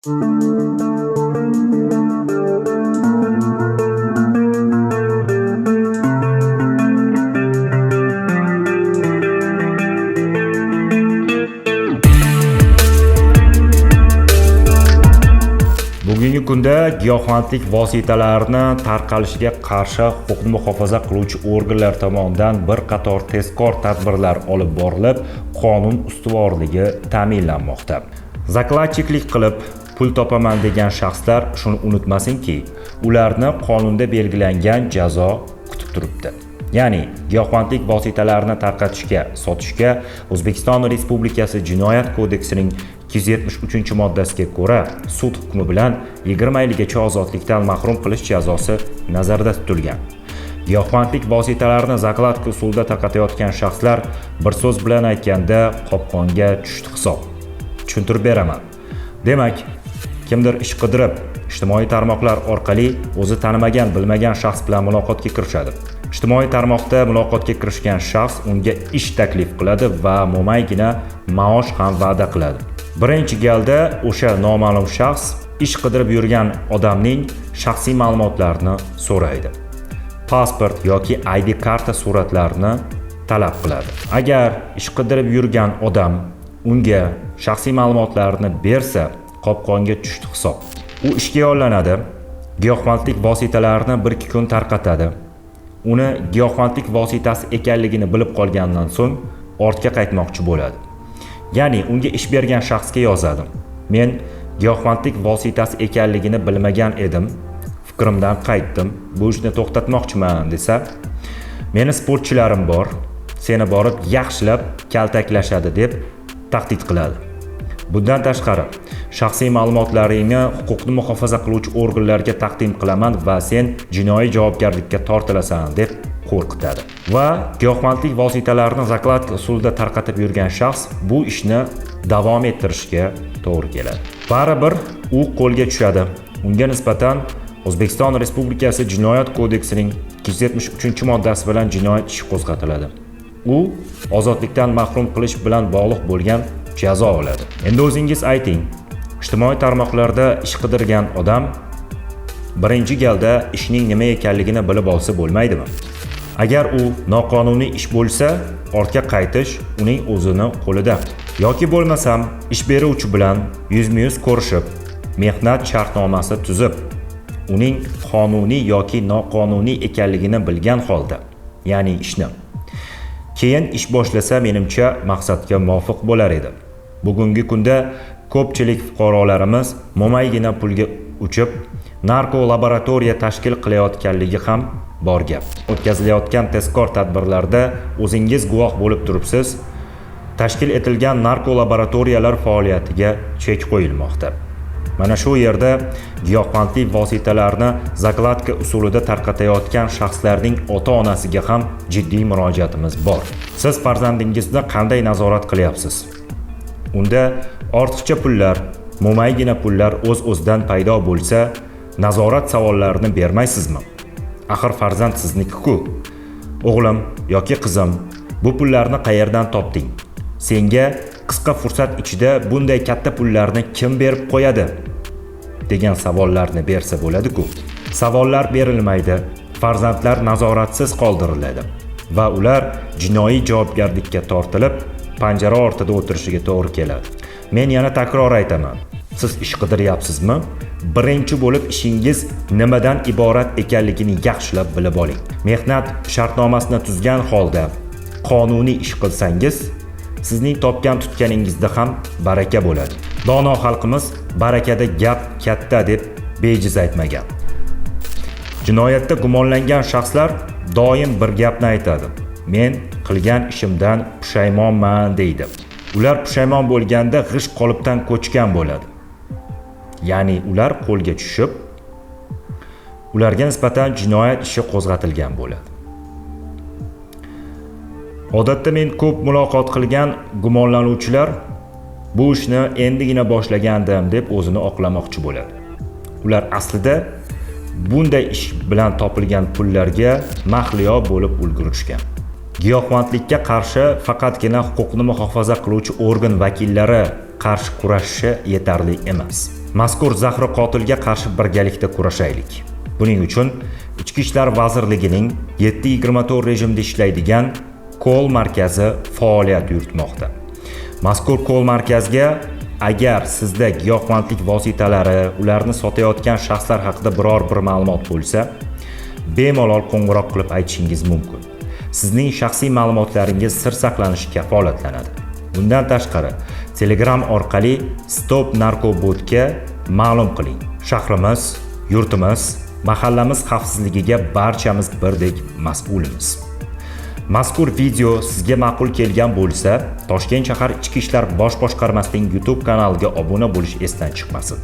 Bugungi kunda giyohvandlik vositalarini tarqalishiga qarshi huquqni muhofaza qiluvchi organlar tomonidan bir qator tezkor tadbirlar olib borilib, qonun ustuvorligi ta'minlanmoqda. Zakladchiklik qilib pul topaman degan shaxslar shuni unutmasinki, ularni qonunda belgilangan jazo kutib turibdi. Ya'ni giyohvandlik vositalarini tarqatishga, sotishga O'zbekiston Respublikasi Jinoyat kodeksining 273-moddasiga ko'ra sud hukmi bilan 20 yilgacha ozodlikdan mahrum qilish jazosi nazarda tutilgan. Giyohvandlik vositalarini zakladka usulida tarqatayotgan shaxslar bir so'z bilan aytganda qopqonga tushdi hisob. Tushuntirib beraman. Demak, kimdir ish qidirib, ijtimoiy tarmoqlar orqali o'zi tanimagan, bilmagan shaxs bilan muloqotga kirishadi. Ijtimoiy tarmoqda muloqotga kirishgan shaxs unga ish taklif qiladi va mo'maygina maosh ham va'da qiladi. Birinchi galda o'sha noma'lum shaxs ish qidirib yurgan odamning shaxsiy ma'lumotlarini so'raydi. Pasport yoki ID karta suratlarini talab qiladi. Agar ish qidirib yurgan odam unga shaxsiy ma'lumotlarini bersa, qopqonga tushdi hisob. U ishga yollanadi, giyohvandlik vositalarini 1-2 kun tarqatadi. Uni giyohvandlik vositasi ekanligini bilib qolgandan so'ng ortga qaytmoqchi bo'ladi. Ya'ni unga ish bergan shaxsga yozadi. Men giyohvandlik vositasi ekanligini bilmagan edim, fikrimdan qaytdim, bu ishni to'xtatmoqchiman desa, meni sportchilarim bor, seni borib yaxshilab kaltaklashadi deb tahdid qiladi. Bundan tashqari, shaxsiy ma'lumotlaringni huquqni muhofaza qiluvchi organlarga taqdim qilaman va sen jinoiy javobgarlikka tortilasan deb qo'rqitadi. Va giyohvandlik vositalarini zakladka usulida tarqatib yurgan shaxs bu ishni davom ettirishga to'g'ri keladi. Baribir u qo'lga tushadi. Unga nisbatan O'zbekiston Respublikasi Jinoyat kodeksining 273-moddasi bilan jinoyat ishi qo'zg'atiladi. U ozodlikdan mahrum qilish bilan bog'liq bo'lgan jazo oladi. Endi o'zingiz ayting, ijtimoiy tarmoqlarda ish qidirgan odam birinchi galda ishning nima ekanligini bilib olsa bo'lmaydimi? Agar u noqonuniy ish bo'lsa, ortga qaytish uning o'zini qo'lida. Yoki bo'lmasam, ish beruvchi bilan yuzma-yuz ko'rishib, mehnat shartnomasi tuzib, uning qonuniy yoki noqonuniy ekanligini bilgan holda, ya'ni ishni keyin ish boshlasa, menimcha maqsadga muvofiq bo'lar edi. Bugungi kunda ko'pchilik fuqarolarimiz mo'maygina pulga uchib, narko laboratoriya tashkil qilayotganligi ham bor gap. O'tkazilayotgan tezkor tadbirlarda o'zingiz guvoh bo'lib turibsiz, tashkil etilgan narko laboratoriyalar faoliyatiga chek qo'yilmoqda. Mana shu yerda giyohvandlik vositalarini zakladka usulida tarqatayotgan shaxslarning ota-onasiga ham jiddiy murojaatimiz bor. Siz farzandingizni qanday nazorat qilyapsiz? Unda ortiqcha pullar, mo'maygina pullar o'z-o'zidan paydo bo'lsa, nazorat savollarini bermaysizmi? Axir farzand sizniki-ku. O'g'lim yoki qizim, bu pullarni qayerdan topding? Senga qisqa fursat ichida bunday katta pullarni kim berib qo'yadi? Degan savollarni bersa bo'ladi-ku. Savollar berilmaydi, farzandlar nazoratsiz qoldiriladi va ular jinoiy javobgarlikka tortilib, panjara ortida o'tirishiga to'g'ri keladi. Men yana takror aytaman. Siz ish qidiryapsizmi? Birinchi bo'lib ishingiz nimadan iborat ekanligini yaxshilab bilib oling. Mehnat shartnomasini tuzgan holda qonuniy ish qilsangiz, sizning topgan tutganingizda ham baraka bo'ladi. Dono xalqimiz barakada gap katta deb bejiz aytmagan. Jinoyatda gumonlangan shaxslar doim bir gapni aytadi. Men qilgan ishimdan pushaymonman deydi. Ular pushaymon bo'lganda g'isht qolipdan ko'chgan bo'ladi. Ya'ni ular qo'lga tushib, ularga nisbatan jinoyat ishi qo'zg'atilgan bo'ladi. Odatda men ko'p muloqot qilgan gumonlanuvchilar bu ishni endigina boshlagandim deb o'zini oqlamoqchi bo'ladi. Ular aslida bunday ish bilan topilgan pullarga mahliyo bo'lib ulgurishgan. Giyohvandlikka qarshi faqatgina huquqni muhofaza qiluvchi organ vakillari qarshi kurashishi yetarli emas. Mazkur zahri qotilga qarshi birgalikda kurashaylik. Buning uchun Ichki ishlar vazirligining 7/24 rejimda ishlaydigan call markazi faoliyat yuritmoqda. Mazkur call markazga agar sizda giyohvandlik vositalari, ularni sotayotgan shaxslar haqida biror bir ma'lumot bo'lsa, bemalol qo'ng'iroq qilib aytishingiz mumkin. Sizning shaxsiy ma'lumotlaringiz sir saqlanishi kafolatlanadi. Bundan tashqari, Telegram orqali Stop Narkobotga ma'lum qiling. Shahrimiz, yurtimiz, mahallamiz xavfsizligiga barchamiz birdek mas'ulmiz. Mazkur video sizga ma'qul kelgan bo'lsa, Toshkent shahar Ichki ishlar bosh boshqarmasining YouTube kanaliga obuna bo'lish esdan chiqmasin.